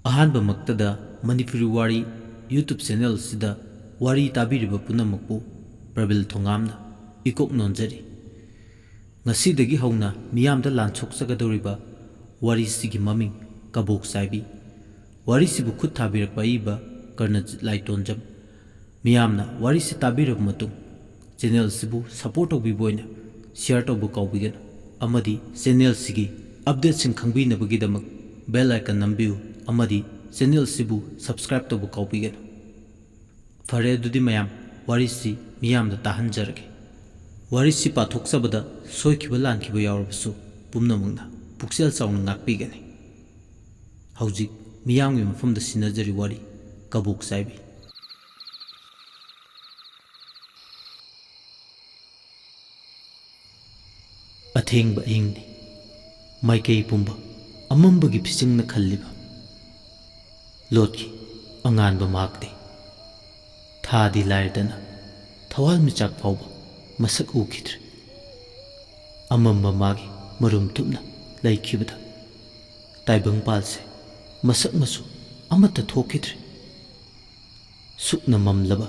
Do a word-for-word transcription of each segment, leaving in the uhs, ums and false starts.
ꯑꯍꯥꯟꯕꯃꯛꯇꯗ ꯃꯅꯤꯄꯨꯔꯤ ꯋꯥꯔꯤ YouTube channel ꯑꯁꯤꯗ ꯋꯥꯔꯤ ꯇꯥꯕꯤꯔꯤꯕ ꯄꯨꯝꯅꯃꯛꯄꯨ ꯄ꯭ꯔꯕꯤꯜ ꯊꯣꯉꯥꯝꯅ ꯏꯀꯣꯛ ꯅꯣꯟꯖꯔꯤ꯫ ꯉꯁꯤꯗꯒꯤ ꯍꯧꯅ ꯃꯤꯌꯥꯝꯗ ꯂꯥꯟꯊꯣꯛꯆꯒꯗꯧꯔꯤꯕ ꯋꯥꯔꯤꯁꯤꯒꯤ ꯃꯃꯤꯡ ꯀꯕꯣꯛ ꯆꯥꯏꯕꯤ꯫ ꯋꯥꯔꯤꯁꯤꯕꯨ ꯈꯨꯠ ꯊꯥꯕꯤꯔꯛꯄ ꯑꯏꯕ ꯀꯔꯅꯖꯤꯠ ꯂꯥꯏꯇꯣꯟꯖꯝ꯫ ꯃꯤꯌꯥꯝꯅ ꯋꯥꯔꯤꯁꯤ ꯇꯥꯕꯤꯔꯕ ꯃꯇꯨꯡ, ꯆꯦꯅꯦꯜꯁꯤꯕꯨ ꯁꯄꯣꯔꯠ ꯇꯧꯕꯤꯕ ꯑꯣꯏꯅ ꯁꯤꯌꯔ ꯇꯧꯕ ꯀꯥꯎꯕꯤꯒꯅꯨ, ꯑꯃꯗꯤ ꯆꯦꯅꯦꯜꯁꯤꯒꯤ ꯑꯞꯗꯦꯠꯁꯤꯡ ꯈꯪꯕꯤꯅꯕꯒꯤꯗꯃꯛ ꯕꯦꯜ ꯑꯥꯏꯀꯟ ꯅꯝꯕꯤꯌꯨ, ꯑꯃꯗꯤ ꯆꯦꯅꯦꯜꯁꯤꯕꯨ ꯁꯕꯁꯀ꯭ꯔꯥꯏꯕ ꯇꯧꯕ ꯀꯥꯎꯕꯤꯒꯅꯨ꯫ ꯐꯔꯦ, ꯑꯗꯨꯗꯤ ꯃꯌꯥꯝ, ꯋꯥꯔꯤꯁꯤ ꯃꯤꯌꯥꯝꯗ ꯇꯥꯍꯟꯖꯔꯒꯦ꯫ ꯋꯥꯔꯤꯁꯤ ꯄꯥꯊꯣꯛꯆꯕꯗ ꯁꯣꯏꯈꯤꯕ ꯂꯥꯟꯈꯤꯕ ꯌꯥꯎꯔꯕꯁꯨ ꯄꯨꯝꯅꯃꯛꯅ ꯄꯨꯛꯆꯦꯜ ꯆꯥꯎꯅ ꯉꯥꯛꯄꯤꯒꯅꯤ꯫ ꯍꯧꯖꯤꯛ ꯃꯤꯌꯥꯝꯒꯤ ꯃꯐꯝꯗ ꯁꯤꯟꯅꯖꯔꯤ ꯋꯥꯔꯤ ꯀꯕꯣꯛ ꯆꯥꯏꯕꯤ꯫ ꯑꯊꯦꯡꯕ ꯑꯍꯤꯡꯅꯤ꯫ ꯃꯥꯏꯀꯩ ꯄꯨꯝꯕ ꯑꯃꯝꯕꯒꯤ ꯐꯤꯁꯤꯡꯅ ꯈꯜꯂꯤꯕ꯫ ꯂꯣꯠꯈꯤ ꯑꯉꯥꯟꯕ ꯃꯍꯥꯛꯇꯤ꯫ ꯊꯥꯗꯤ ꯂꯥꯏꯔꯗꯅ ꯊꯋꯥꯟꯃꯤꯆꯥꯛ ꯐꯥꯎꯕ ꯃꯁꯛ ꯎꯈꯤꯗ꯭ꯔꯦ꯫ ꯑꯃꯝꯕ ꯃꯥꯒꯤ ꯃꯔꯨꯝ ꯊꯨꯞꯅ ꯂꯩꯈꯤꯕꯗ ꯇꯥꯏꯕꯪꯄꯥꯜꯁꯦ ꯃꯁꯛ ꯃꯆꯨ ꯑꯃꯠꯇ ꯊꯣꯛꯈꯤꯗ꯭ꯔꯦ꯫ ꯁꯨꯞꯅ ꯃꯝꯂꯕ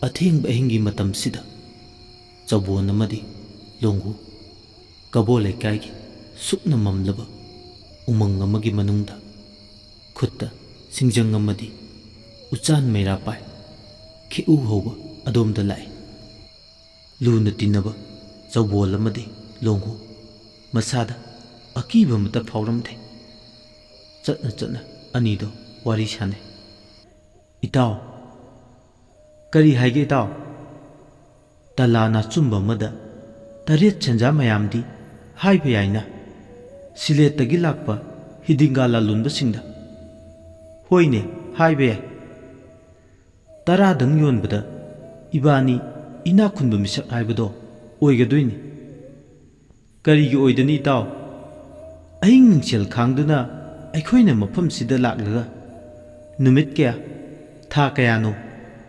ꯑꯊꯦꯡꯕ ꯑꯍꯤꯡꯒꯤ ꯃꯇꯝꯁꯤꯗ ꯆꯧꯕꯣꯟ ꯑꯃꯗꯤ ꯂꯣꯡꯒꯨ ꯀꯕꯣ ꯂꯩꯀꯥꯏꯒꯤ ꯁꯨꯞꯅ ꯃꯝꯂꯕ ꯎꯃꯪ ꯑꯃꯒꯤ ꯃꯅꯨꯡꯗ ꯈꯨꯠꯇ ꯁꯤꯡꯖꯪ ꯑꯃꯗꯤ ꯎꯆꯥꯟ ꯃꯩꯔꯥ ꯄꯥꯏ ꯈꯤꯎ ꯍꯧꯕ ꯑꯗꯣꯝꯗ ꯂꯥꯛꯏ꯫ ꯂꯨꯅ ꯇꯤꯟꯅꯕ ꯆꯧꯕꯣꯜ ꯑꯃꯗꯤ ꯂꯣꯡꯒꯨ ꯃꯁꯥꯗ ꯑꯀꯤꯕ ꯑꯃꯠꯇ ꯐꯥꯎꯔꯝꯗꯦ꯫ ꯆꯠꯅ ꯆꯠꯅ ꯑꯅꯤꯗꯣ ꯋꯥꯔꯤ ꯁꯥꯟꯅꯩ꯫ "ꯏꯇꯥꯎ, ꯀꯔꯤ ꯍꯥꯏꯒꯦ ꯏꯇꯥꯎ? ꯇꯂꯥ ꯅꯥꯆꯨꯝꯕ ꯑꯃꯗ ꯇꯔꯦꯠ ꯁꯦꯟꯖꯥ ꯃꯌꯥꯝꯗꯤ ꯍꯥꯏꯕ ꯌꯥꯏꯅ, ꯁꯤꯂꯦꯠꯇꯒꯤ ꯂꯥꯛꯄ ꯍꯤꯗꯤꯡꯒꯥ ꯂꯥꯂꯣꯟꯕꯁꯤꯡꯗ?" "ꯍꯣꯏꯅꯦ, ꯍꯥꯏꯕ ꯌꯥꯏ꯫ ꯇꯔꯥꯗꯪ ꯌꯣꯟꯕꯗ ꯏꯕꯥꯅꯤ ꯏꯅꯥꯛ ꯈꯨꯟꯕ ꯃꯤꯁꯛ ꯍꯥꯏꯕꯗꯣ ꯑꯣꯏꯒꯗꯣꯏꯅꯤ꯫ ꯀꯔꯤꯒꯤ ꯑꯣꯏꯗꯅꯤ ꯏꯇꯥꯎ? ꯑꯍꯤꯡ ꯅꯨꯡꯁꯦꯜ ꯈꯥꯡꯗꯨꯅ ꯑꯩꯈꯣꯏꯅ ꯃꯐꯝꯁꯤꯗ ꯂꯥꯛꯂꯒ ꯅꯨꯃꯤꯠ ꯀꯌꯥ, ꯊꯥ ꯀꯌꯥꯅꯣ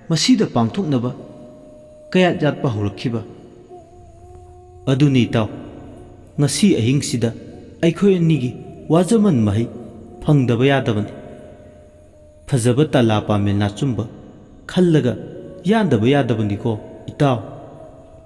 ꯃꯁꯤꯗ ꯄꯥꯡꯊꯣꯛꯅꯕ ꯀꯌꯥꯠ ꯌꯥꯠꯄ ꯍꯧꯔꯛꯈꯤꯕ? ꯑꯗꯨꯅꯤ ꯏꯇꯥꯎ, ꯉꯁꯤ ꯑꯍꯤꯡꯁꯤꯗ ꯑꯩꯈꯣꯏ ꯑꯅꯤꯒꯤ ꯋꯥꯖꯃꯟ ꯃꯍꯩ ꯐꯪꯗꯕ ꯌꯥꯗꯕꯅꯤ꯫ ꯐꯖꯕ ꯇꯂꯥ ꯄꯥꯃꯦꯜ ꯅꯥꯆꯨꯝꯕ ꯈꯜꯂꯒ ꯌꯥꯟꯗꯕ ꯌꯥꯗꯕꯅꯤꯀꯣ ꯏꯇꯥꯎ꯫